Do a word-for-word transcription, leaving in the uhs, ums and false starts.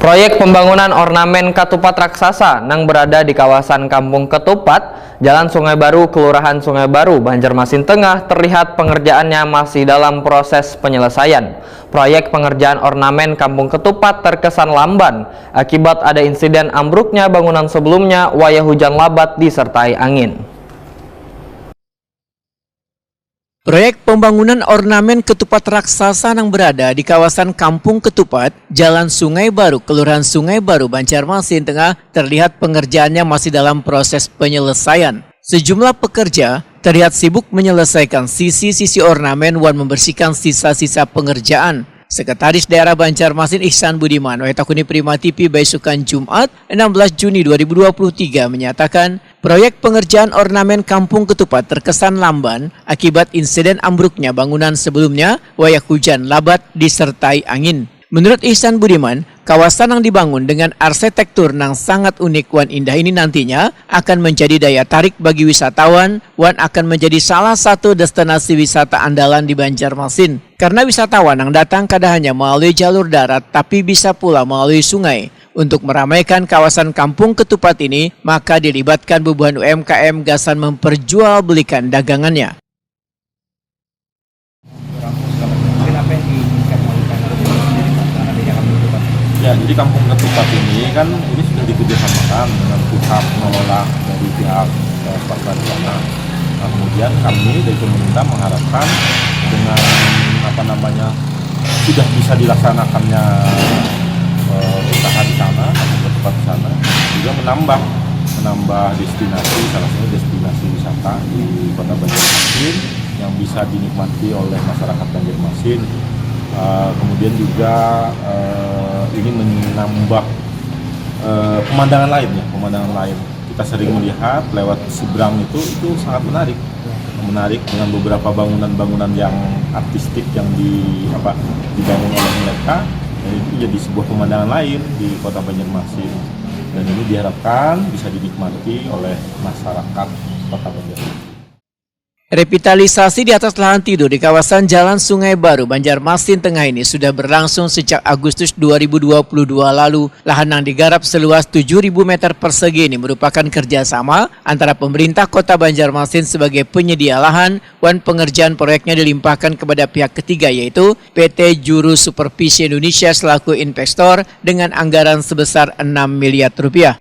Proyek pembangunan ornamen katupat raksasa nang berada di kawasan Kampung Ketupat, Jalan Sungai Baru, Kelurahan Sungai Baru, Banjarmasin Tengah, terlihat pengerjaannya masih dalam proses penyelesaian. Proyek pengerjaan ornamen Kampung Ketupat terkesan lamban akibat ada insiden ambruknya bangunan sebelumnya wayah hujan labat disertai angin. Proyek pembangunan ornamen ketupat raksasa yang berada di kawasan Kampung Ketupat, Jalan Sungai Baru, Kelurahan Sungai Baru, Banjarmasin Tengah, terlihat pengerjaannya masih dalam proses penyelesaian. Sejumlah pekerja terlihat sibuk menyelesaikan sisi-sisi ornamen wan membersihkan sisa-sisa pengerjaan. Sekretaris Daerah Banjarmasin Ihsan Budiman, wayatakuni Prima T V baisukan Jumat, enam belas Juni dua ribu dua puluh tiga, menyatakan, proyek pengerjaan ornamen Kampung Ketupat terkesan lamban akibat insiden ambruknya bangunan sebelumnya wayah hujan labat disertai angin. Menurut Ihsan Budiman, kawasan yang dibangun dengan arsitektur yang sangat unik wan indah ini nantinya akan menjadi daya tarik bagi wisatawan wan akan menjadi salah satu destinasi wisata andalan di Banjarmasin. Karena wisatawan yang datang kada hanya melalui jalur darat, tapi bisa pula melalui sungai. Untuk meramaikan kawasan Kampung Ketupat ini, maka dilibatkan bubuhan U M K M gasan memperjualbelikan dagangannya. Mungkin apa yang diinginkan oleh Pak Gubernur sendiri, Pak, dengan adanya Kampung Ketupat? Ya, jadi Kampung Ketupat ini kan ini sudah dikerjasamakan dengan pihak pengelola dari pihak eh, swasta di sana. Nah, kemudian kami dari pemerintah mengharapkan dengan apa namanya sudah bisa dilaksanakannya eh, usaha di sana, Kampung Ketupat di sana juga menambah menambah destinasi, salah satunya destinasi wisata di Kota Banjarmasin yang bisa dinikmati oleh masyarakat Banjarmasin. Eh, kemudian juga eh, ini menambah eh, pemandangan lain ya, pemandangan lain. Kita sering melihat lewat seberang itu itu sangat menarik, menarik dengan beberapa bangunan-bangunan yang artistik yang di apa dibangun oleh mereka. Dan itu menjadi sebuah pemandangan lain di Kota Banjarmasin. Dan ini diharapkan bisa dinikmati oleh masyarakat Kota Banjarmasin. Revitalisasi di atas lahan tidur di kawasan Jalan Sungai Baru, Banjarmasin Tengah ini sudah berlangsung sejak Agustus dua ribu dua puluh dua lalu. Lahan yang digarap seluas tujuh ribu meter persegi ini merupakan kerjasama antara pemerintah Kota Banjarmasin sebagai penyedia lahan wan pengerjaan proyeknya dilimpahkan kepada pihak ketiga, yaitu P T Juru Supervisi Indonesia selaku investor dengan anggaran sebesar enam miliar rupiah.